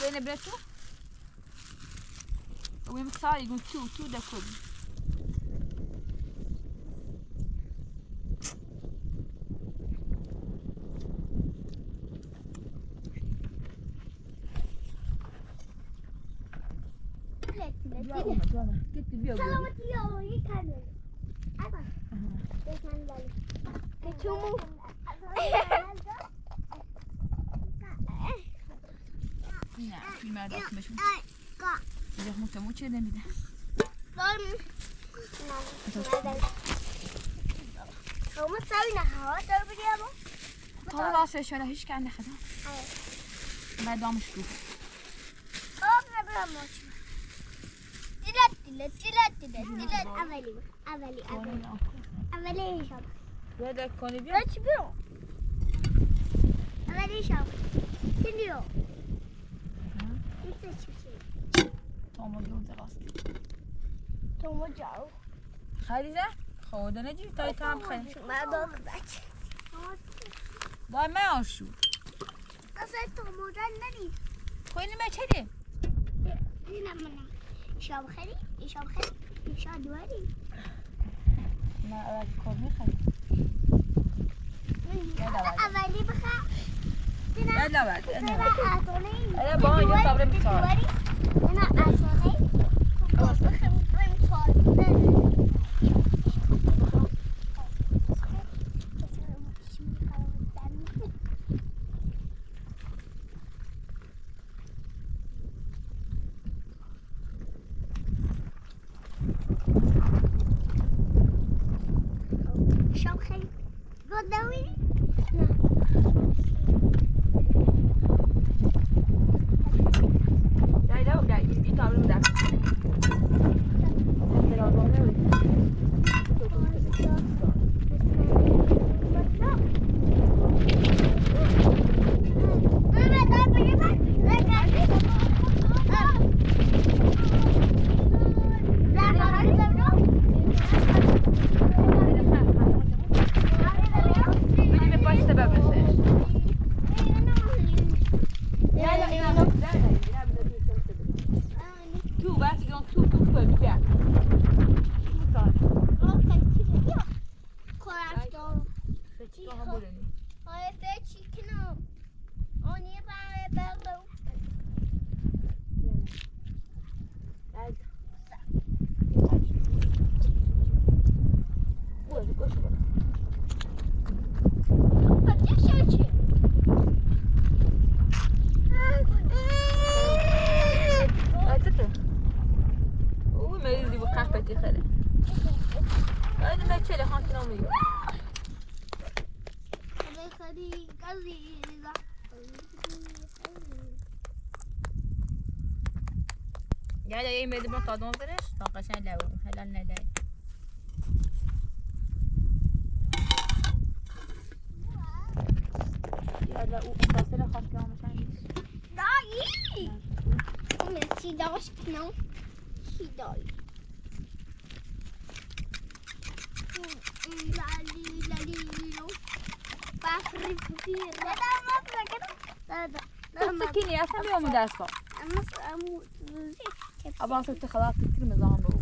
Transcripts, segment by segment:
Bene tu? ويمتصار يقول تو تو دا كل شو هیچ کن نخدم بعد دامش کو اولی اولی اولی اولی. یادک کنی بیا. چی بیا؟ تومو راست. تومو جاو. خریزه؟ خود نجی تای تام خیلی. ما داد بچه. دای ما آشو. اصلا تومو دن نی. خیلی ما چه نه نه. شام خری، شام خری، شام دواری. ما اول کار میخری. اولی بخر. نه بعد. نه با اینجا صبر می‌کنم. نه اصلا. بخرم بریم چال. شام خیلی گندوی. أبغى صرت خلاص كثير نظام بو.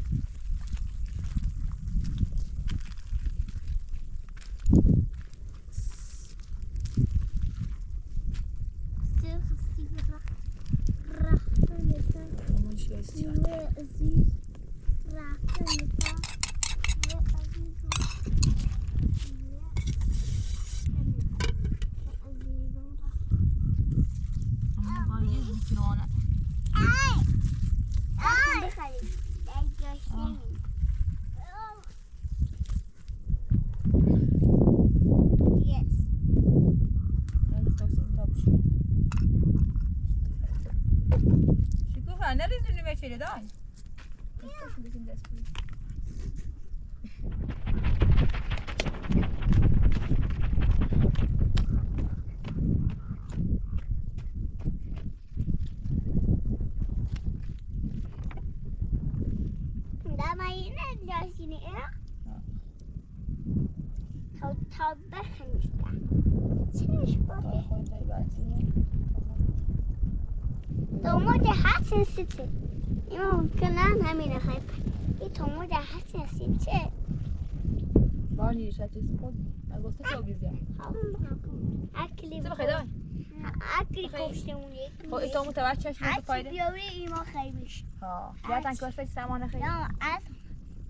متوجه بیاری ایما خیلی میشه. ها. یا تنگ واسه سامان خیلی. نه از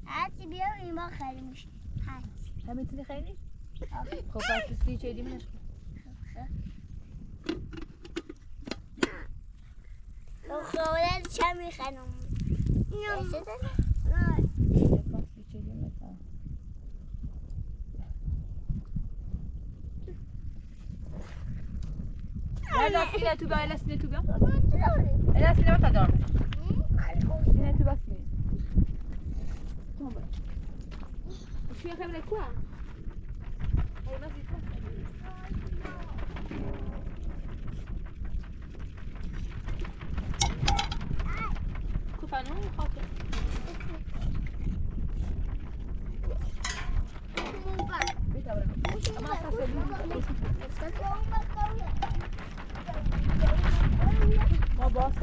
هرچی بیاری ایما خیلی میشه. هرچی. همینطوری خیلی؟ خب پس سی چه دیمنش. خب چه میخرم؟ نه. لا سينا توبا لا سينا توبا لا سينا ما تدور سينا توبا سينا توبا شو يا خبرك كوا هاي ما زيت كوفانو ما باز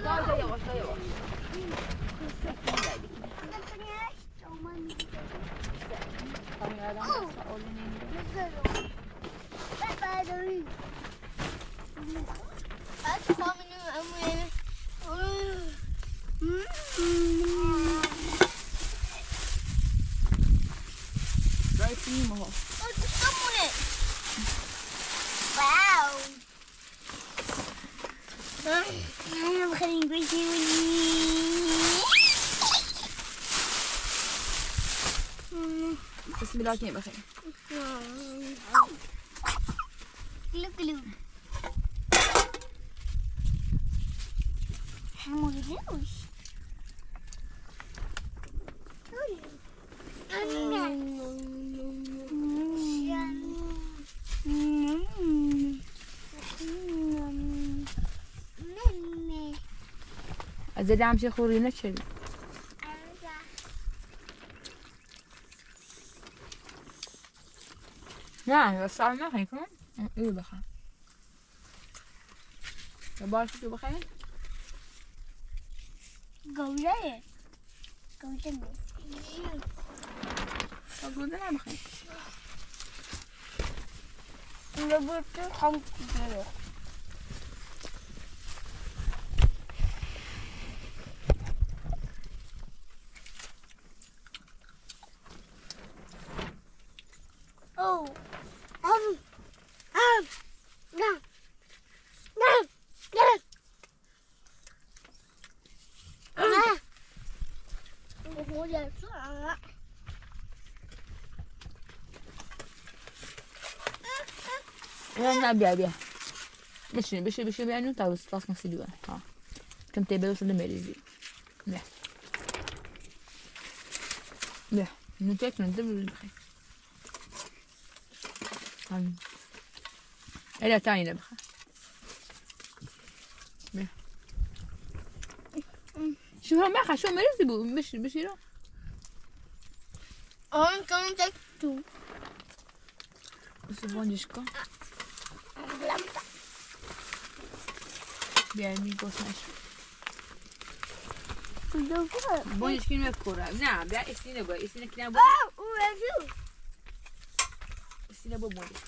Daha yavaş, daha yavaş. Wow. بسم الله كيف بخير. كلو كلو. حمودوش. از عم شي خوري نشل. نعم بس على ما يكون ايه بخا يبقى شو بخير قولي قولي قولي لا بخير نبغى خمسة. لا بیا بیا بشي بشي بشي بیا نو تاوس تاس نسيدو ها كم تبلو سد ميريزي لا لا نتاك ندبل بخير إلا تاني نبخة شو هو ما شو مريزي بو مش بشي لا I'm going to do. Dzwonisz-ko? Biar mi głos nasz. Bądź kim kura. Na, bia istine bo istine kina bo. Istine bo bądź.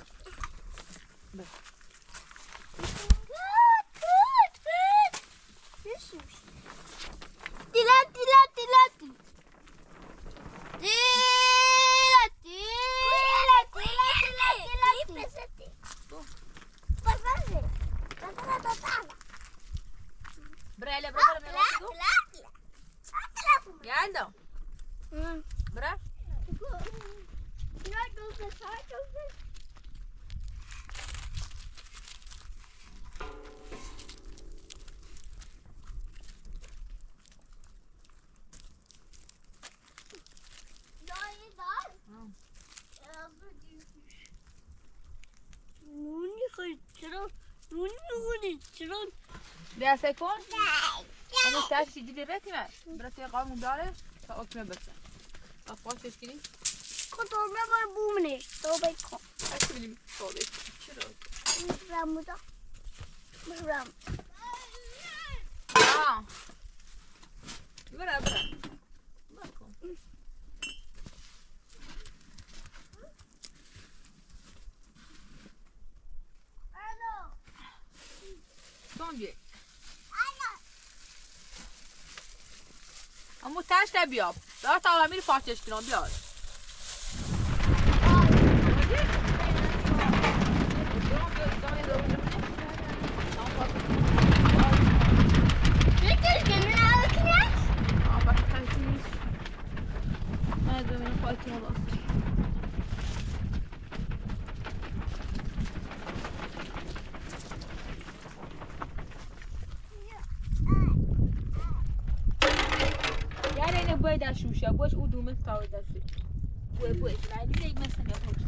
بیا سکون اما تاش جدي راتي ما براتي قام داره فاوك ما بس افواش تشكيني كنت ما بومني توبيكو اكل توبيك شنو رامودا رام اه برا برا ماكو الو امو تاش نبیا دار تا میری پاکش کنم بیار شوشة بوش ودو من طاولة درسي بوش لا ليك مثلا يا بوش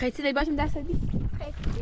قيتي لي باش مدعسة بي قيتي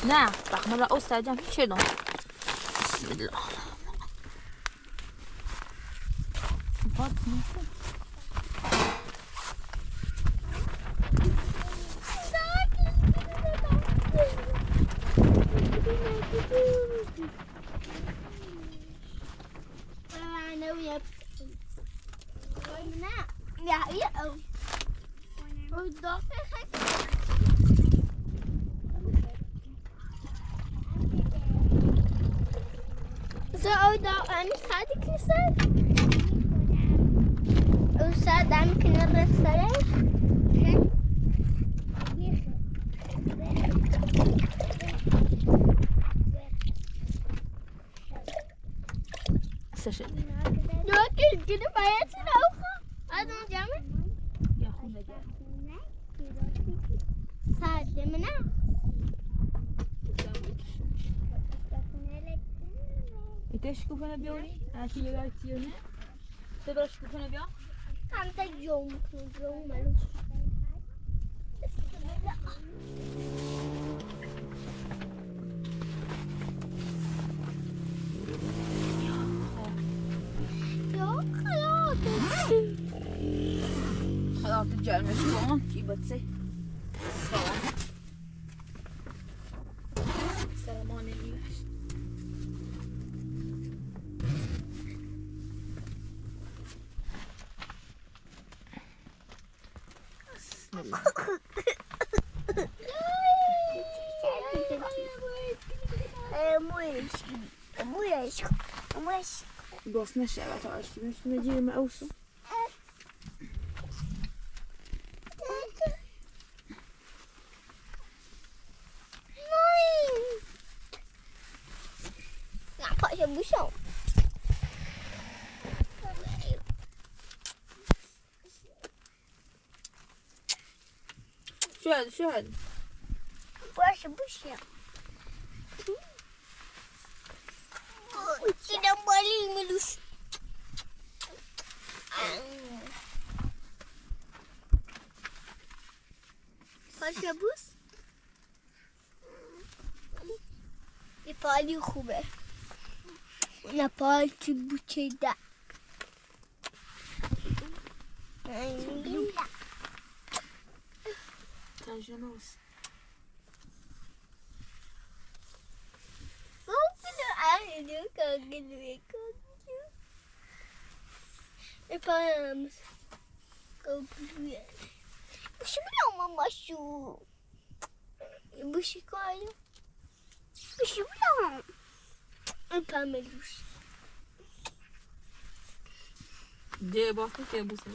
نعم مرة أوسع شنو بسم الله. شو هذا؟ باش بوشة كده بالي ملوش باش بوس يبالي خوبه نبالي بوشة ده جنوس. بوشي كايو. بوشي ولا. بعملوش. ده باخد كده بوسه.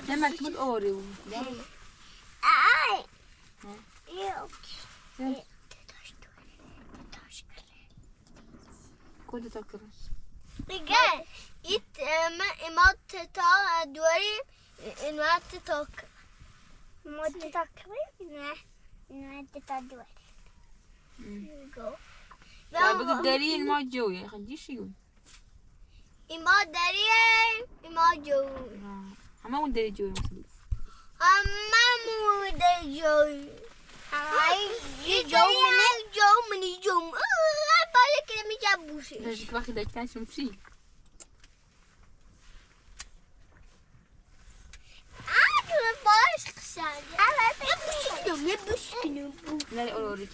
لما تموت اوري. كنت تاكل. دیگه ایت ما تا دوری ما تاک ما تاک نه ما تا دوری. طيب دارين ما جوي خديش يقول. ما دارين ما جوي. ما ودري جوي مثلا. ما ودري جوي. جو من جو من جو. بالك لما جابوش. ليش واخد كاش مشي. عاد باش قصاد. يبوش لا لا اوريك.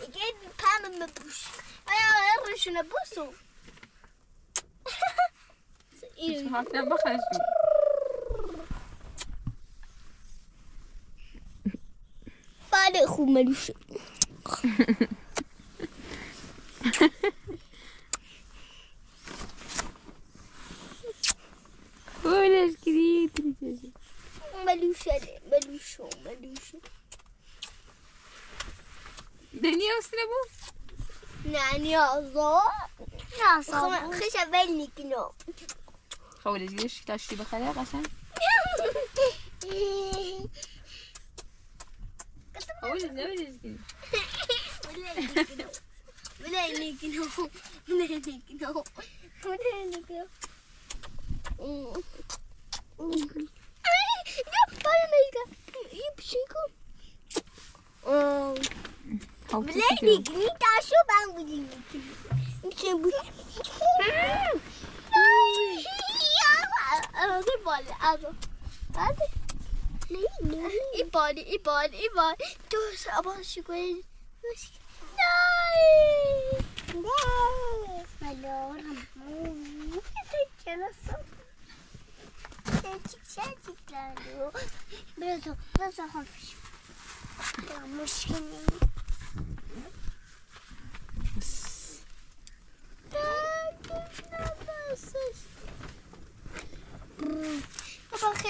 جيب بام مبوش. انا رش نبوسو. هات بخرج. بالك خو ملوش. ولاش كريت ملوش ملوش ملوش. دنيا وسنبو نعني الله خش بالي كنو خولش ليش تشتي بخلاق عشان خولش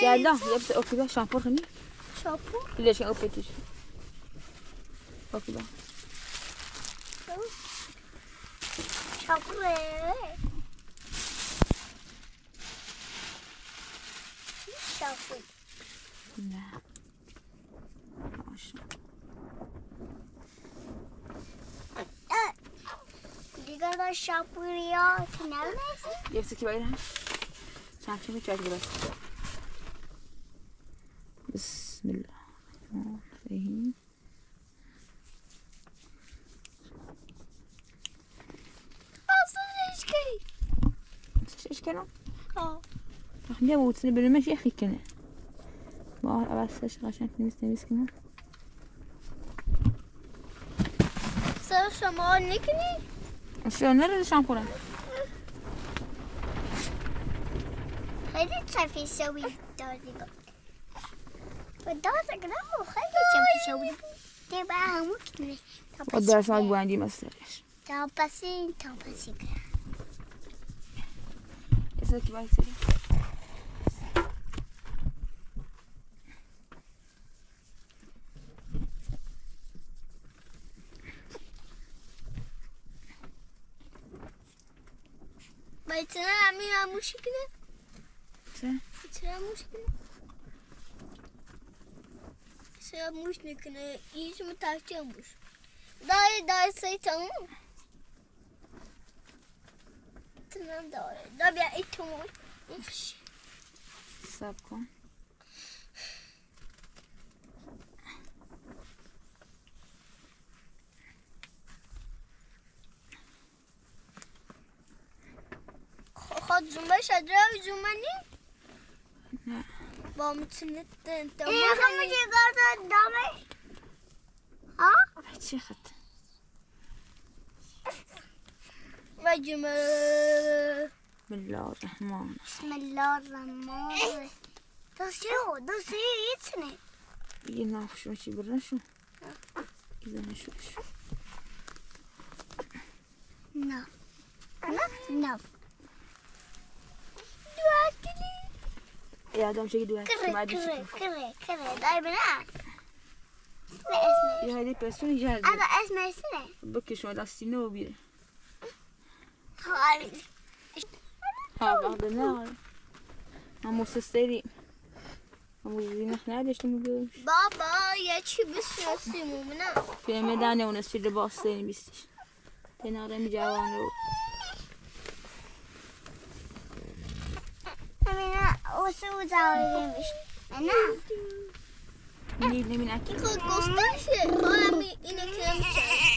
لا يلا يبدأ اوكي بقى شامبو خني شامبو ليش اوكي اوكي بقى شامبو شامبو لا دیگه شامپو یا کنار يمسكي بقى ايدها عشان تشوفي بس. بسم الله الرحمن الرحيم. اصلا ايش كاين؟ ايش كانوا؟ اه خليها وتسنب ماشي اخي كنا بس عشان نمس كنا صار شما نكني شو نرد شامبو خلي تعرفي تسوي دارك ودارك لا خلي تعرفي تسوي تبعها ممكن ودار صعب عندي ما استريش تابسين تابسين اسالك بقى يصير بيتنا عمي مش كده مش نكنا إيش متعشمش داي داي سيتم تمام داي داي بيعيتهم مش سابكم خد زومه شجرة زومني؟ نه. با میتونه إيه خمسة قاعدة قدامي ها؟ چی خط مجمع بسم الله الرحمن بسم الله الرحمن الرحيم ده ده يتسني بيجي نعرف شو ماشي برا شو إذا نشوف شو نعم نعم دواكلي يا دام شي دواك كري كري كري كري دايما اسمع يا هذه بيرسون جاهز هذا اسمع اسمع بكي شو هذا السينو بي هاي ها بعض النار عمو سستري عمو زين احنا علاش نمو بابا يا شي بس نسيمو منا في ميداني ونسير لباصين بيستش تنارم جوانو أنا وسو زاوية أنا نيل من أكل قصتش أنا إنك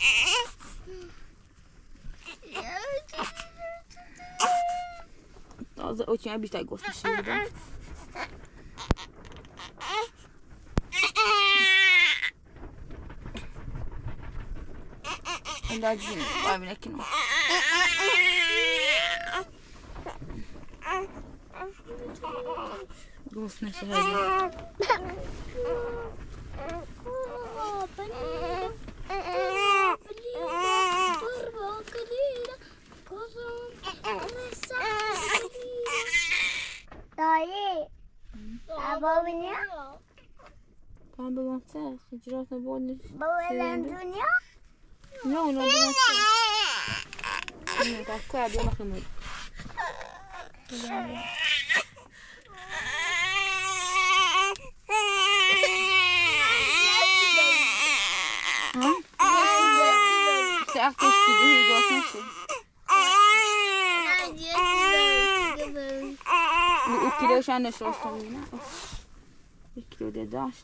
Eu tinha visto gosto de Andadinho, vai vir aqui não. Gosto nessa região. دایی بابا دنیا بابا خجرات نبود بابا دنیا لا لا بابا تاكل بيوم خمر ها تعرف كيف تدهي جوش وكيلو شان شو كيلو داش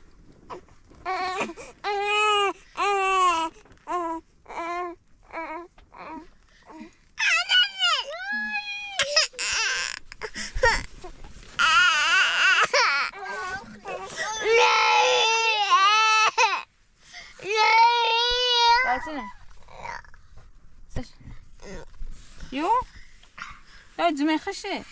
يو لا تزمي خشي